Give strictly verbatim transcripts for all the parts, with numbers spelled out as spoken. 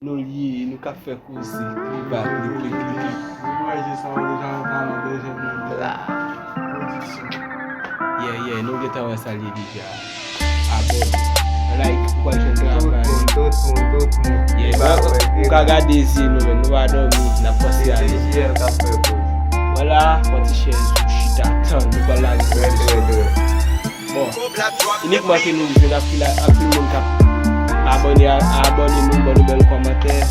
Nou l ye, nou k ap fè koze, klik ba, klik, klik, klik, klik. Mwen wè je sa w deja nan talan de jèn nan. La. Pwodiksyon. Yeah, yeah, nou gentan wè sa l ye deja. Abòne, like, ou pral jwenn travay. Tout moun, tout moun, tout moun. Yeah, ou ka gade zye nou, men nou pa dòmi, n ap fòse ale. T D J L k ap fè koze. Vwala, pran ti chèz ou chita, tann, nou pral lage. Trè, trè, trè. Bon, inikman ke nou jwenn anpil, anpil moun k ap abòne, a, abòne nou, ban nou bèl kòmantè, n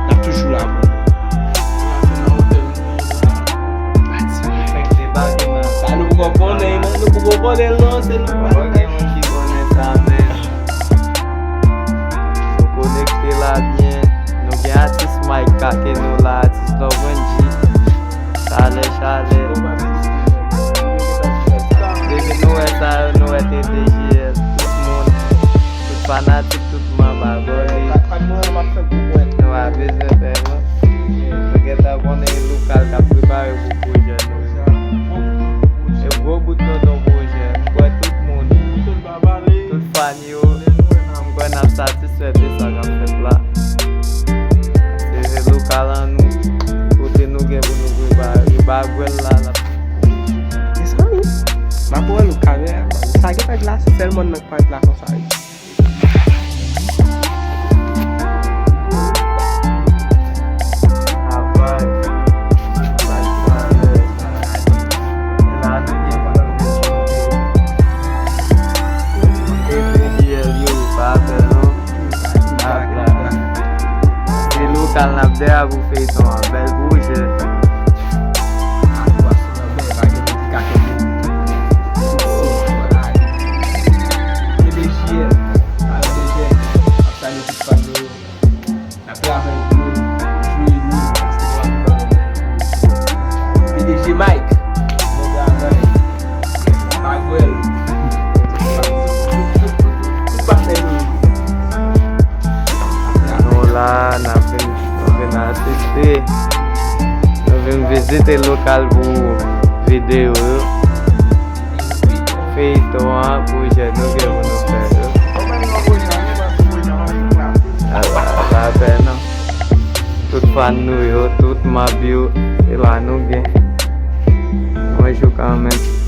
ap toujou la pou nou. Sa nou poko konnen, non, nou poko konnen l non, se nou. Poko gen moun ki konnen sa, men nou konekte la byen. Nou gen atis Mike Kake nou la, atis Love Wendy. Chalè, chalè. Depi nou wè sa yo, nou wè T D J L, tout moun, tout fanatik, tout manm abòne. Nou pa bezwen fè non. Nou gentan konnen Lokal k ap prepare pou pwojè nou. E gwo bout nou nan pwojè. M kwè tout moun, tout fan yo, m kwè n ap satisfè de sa k ap fèt la. Se Lokal an nou, kote nou gen pou nou prepare bagwèl la, l ap. Mezanmi, m ap wè nou kamera, man. Sa gentan glase, sèl mòn nan k pa glase konsa, wi. Travay. Travay, travay. E la nou gen pou nou vin choute. E T D J L yo, pa pè non. Ap la. E Lokal n ap dèyè pou feyton an. Bèl pwojè. T D J L, pa T D J L, ap salye tout fan nou yo. N ap travay pou nou, jwe nou, paske nou ap travay. P D G Mike, bon travay. Bagwèl. Tout patnè nou yo. Nou la, n ap vin, nou vin asiste. Nou vin vizite Lokal pou videyo yo. Feyton an, pwojè nou gen pou nou fè yo. Ala, pa pè non. Tout fan nou yo, tout manm yo, se la nou gen. Yon jou kanmenm.